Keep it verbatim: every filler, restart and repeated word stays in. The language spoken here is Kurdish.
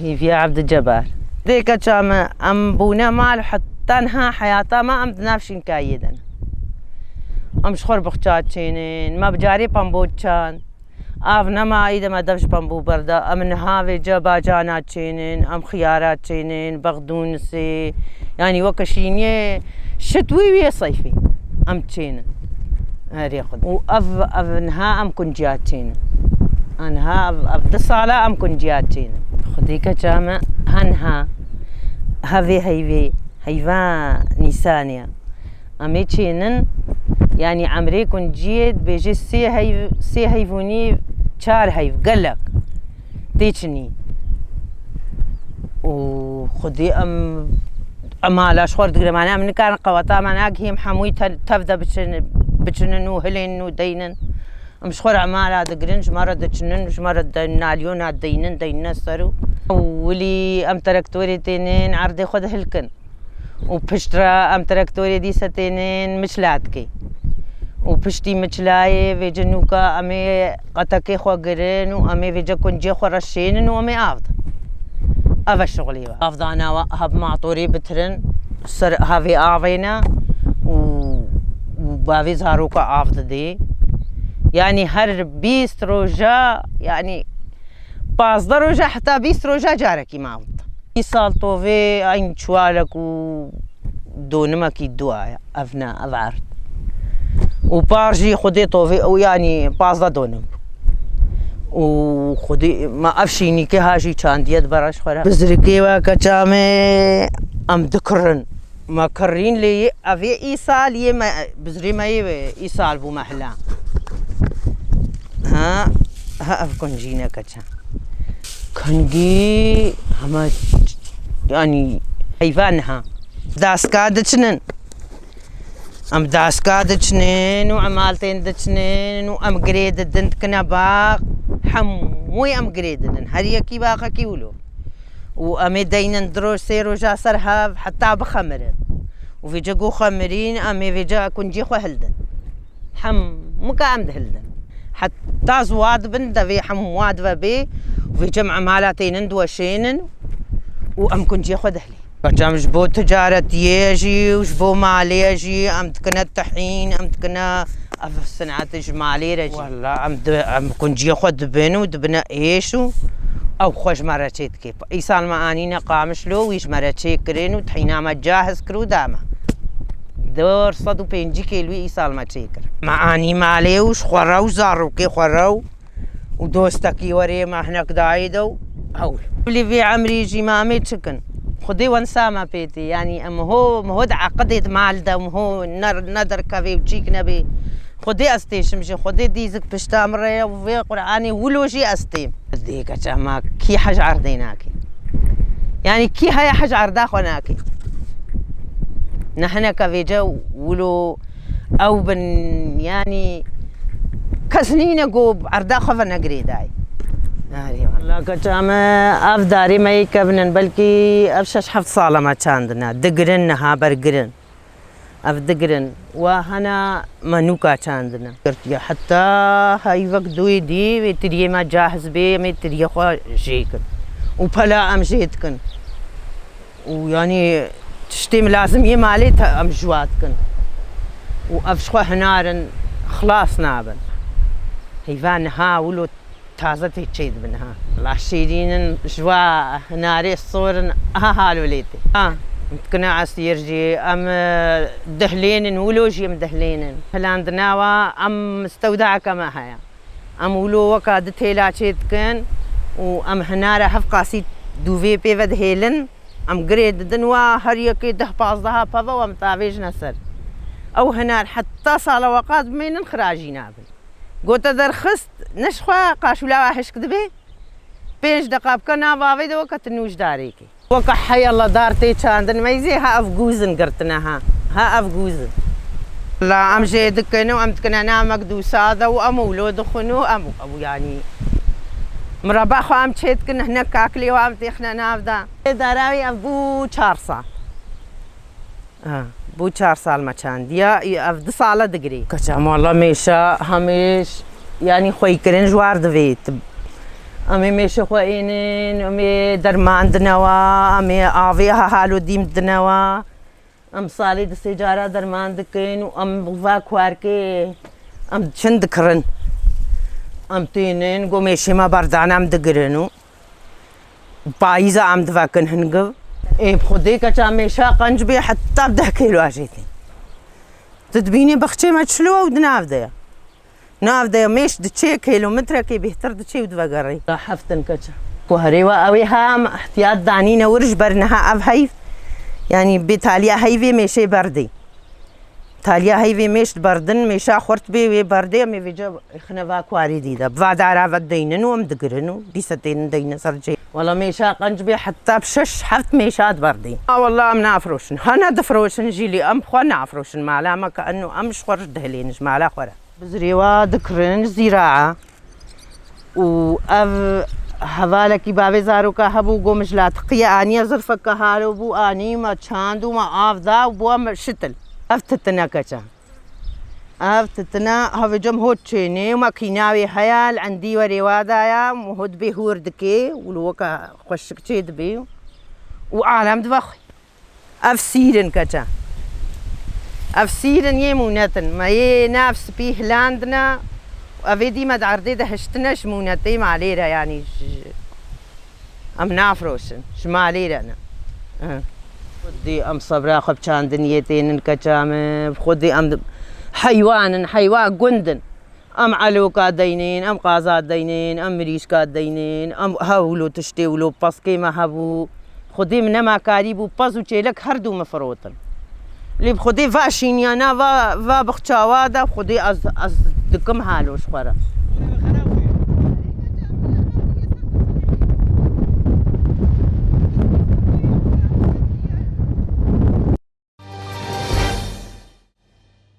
Hîviya Ebdulcebar. Dê keça me, em bûne mal, heta niha heyata me em di nav şînkayiyê de ne. Em ji xwe re bixça çênin, me bi carê pembo çand. Av nema, î de me dev ji pembû berda. Em niha vêca bacana çênin, em xiyara çênin, bexdûnisê. Yanî weke şîniyê şit wî wî yê seyfî. Em çênin. Erê Xwedê. Û ev, ev niha em kunciya çênin. A niha ev, ev du sala em kunciya çênin. Xwedê keça me ha niha. Ha vê heyvê. Heyva Nîsanê ye. Em ê çênin, yanî emrê kunciyê dibêje sê heyv, sê heyvûnî, çar heyv, gelek tê çinî. Û xwedî em, em hala ji xwe re digire, mane em nikarin qeweta me nagihî em hemûyî te-, tev de biçin, biçinin û hilênin û deynin. Em ji xwe re em hala digirin, ji me re diçinin, ji me re de-, nalyona deynin, deyne ser û wilî em terektorê tênin erdê xwe dihilkin. Û piştre em traktorê dîse tênin Miçlatkê. Û piştî Miçlayê vêce nûka em ê qetekê xwe girin û em ê vêce kuncê xwe reşênin û em ê av din. Ev e şixulê we. Avdana we ha bi matorê bitirin, ser ha vê avê ne û, û bavê zaroka av didê. Yanî her bîst roja, yanî pazdeh roja heta bîst roja carekî me av dida. Îsal tovê eyn çuwalek û donimekî dua ye. Ev ne, ev erd. Û par jî xwedê tovê, û yanî pazdeh donim. Û xwedê me ev şînîkê ha jî çandiye di bera ji xwe re. Bizrikê we keça me em dikirin. Me kirîn lê yê, ev ê îsal yê me, bizrê me yê îsal bû me hila. Ha, ha ev kuncîne keça. Kengî hema, yanî heyvan ha. Daska diçinin. Em daska diçinin û emal tên diçinin û em girê didin dikine bax. Hemûyê em girê didin. Her yekî baxekî wilo. Û em ê deynin di roj, sê roja ser hev heta bixemirin. Û vêce ku xemirîn, em ê vêce kuncê xwe hildin. Hemûka em dihildin. Heta ziwa dibin, devê hemû wa dive bê. Û vêce em emala tênin diweşênin û em kuncê xwe dihlîn. Keça me ji bo ticaretiyê jî û ji bo malê jî em dikine tehîn, em dikine ev sinetê ji malê re jî. Wela em di, em kunciyê xwe dibin û dibine êş û ew xwe ji me re çê dike. Îsal me anîne Qamişlo, wî ji me re çê kirin û tehîna me cahiz kir û da me. Du sed û pêncî kêlwî îsal me çê kir. Me anî malê û ji xwe re û zarokê xwe re û û dostekî werê me hinek dayê de û hewl. Lê vê emrî jî me em ê çikin? Xwedê wensa me pê tê. Yanî em ho, ho di eqidê di mal de, em ho ne, ne derkevê û çîk nebê. Xwedê ez têşim jî, Xwedê dîzik pişta min re ye û vê Qur'anê wilo jî ez têm. Dê keça me kî hej erdê nake? Yanî kî heye hej erda xwe nake? Ne hineke vêce wilo Ew bin, yanî kes nîne ku erda xwe vene girêdayî. Arê wela keça me, ev darê me yê kevin in, belkî ev şeş heft sala me çandine. Digirin niha bergirin. Ev digirin. Wa hena me nûka çandine. Girtiye heta heyvek doyê dî, wê tiriyê me cahiz bê, em ê tiriyê xwe jê kin. Û pela em jê dikin. Û yanî tiştê min lazim yê malê te em ji wa dikin. Û ev ji xwe hinar in, xilas nabin. Heyva niha wilo taze tê çêdibin ha. La şêrîn in ji wa hinarê sor in, ha halo lê tê. Ha, em dikine esîr jî, em, e, dihlênin, wilo jî em dihlênin. Hilandina wa em mistewdaka me heye. Em wilo weka di têla çê dikin û em hinare hevqasî dûvê pê ve dihêlin. Em girê didin wa her yekê deh pazdeha peve û em tavêjine ser. Ew hinar heta sala weqat bimênin xira jî nabin. Gote derxist, ne ji xwe qaşûla we hişk dibe. Pênc deqa bike nav avê de weke tu nûjdarêkê. Weke heyala dar tê çandin meyzê, ha ev gûzin girtine ha. Ha ev gûzin. La em jê dikin û em dikine namek dûsa de û em wilo dixwin û em, ew yanî mireba xwe em çê dikin, hinek kakilê wa em têxine nav de. Ê dara wî ev bû çar sal. Ha, bû çar sal me çandiya, ev du sala digirê. Keça me wela mêşa hemêş, yanî xweykirin ji war divê. Tu, Em ê mêşê xwe ênin, em ê derman dinewa, em ê avê ha halo dîm dinewa. Em salê di sê cara derman dikin û em va kuarkê em çin dikirin. Em tênin, go mêşê me berdane em digirin û payîza em divekin hingiv. Ê bi xwedê keça mêşa qenc bê heta bi deh kêlo ajêtî. Tu dibînî bixçê me çilo û di nav de ye. Nav de mêş diçê, kilometrekê bêhtir diçê û divegerê. Heftin keça. Ku herê we ew ê ha em ihtiyat danîne wir ji ber niha ev heyv, yanî bê taliya heyvê mêşê berdê. Taliya heyvê mêş diberdin, mêşa xurt bê wê berdê, em ê vêca xine va kuarî dî de. Bi va dara ve deynin û em digirin û dîse tênin deyne ser cê. Wela mêşa qenc bê heta bi şeş heft mêşa diberdê. A wela em nafiroşin. Hana difiroşin jî lê em xwe nafiroşin. Mala me ke eno em ji xwe re dihilên ji mala xwe re. Bizirê wa dikirin zîraa. Û ev hevalekî bavê zaroka hebû, go min ji latiqiyê aniye zirfeke halo bû, anî me çand û me av da û bû em şitil. Ev titine keça. Ev titine havê cem hot çênê û me kînawê heye, li endî werê wa daya, hot bê hûr dikê û li weke xweşik çê dibê û alem dibe xwe. Ev sîr in keça. Ev sîr in yê mûnet in. Me yê nav spî hilandine. Ev ê dî me di erdê de hiştine ji mûnetê malê re, yanî ji, em nafiroşin. Ji malê re ne. Hı. Xwedî em sebra xwe bi çandiniyê tênin keça me. Xwedî em di-, heywan in, heywan gund in. Em eloka deynên, em qaza deynên, em mirîşka deynên, em hewlo tiştê wilo pezkê me hebû. Xwedê min nema karî bû pez û çêlek her du min firotin. Lê bi Xwedê va şîniyana, va, va bixçawa de Xwedê ez, ez dikim halo ji xwe re.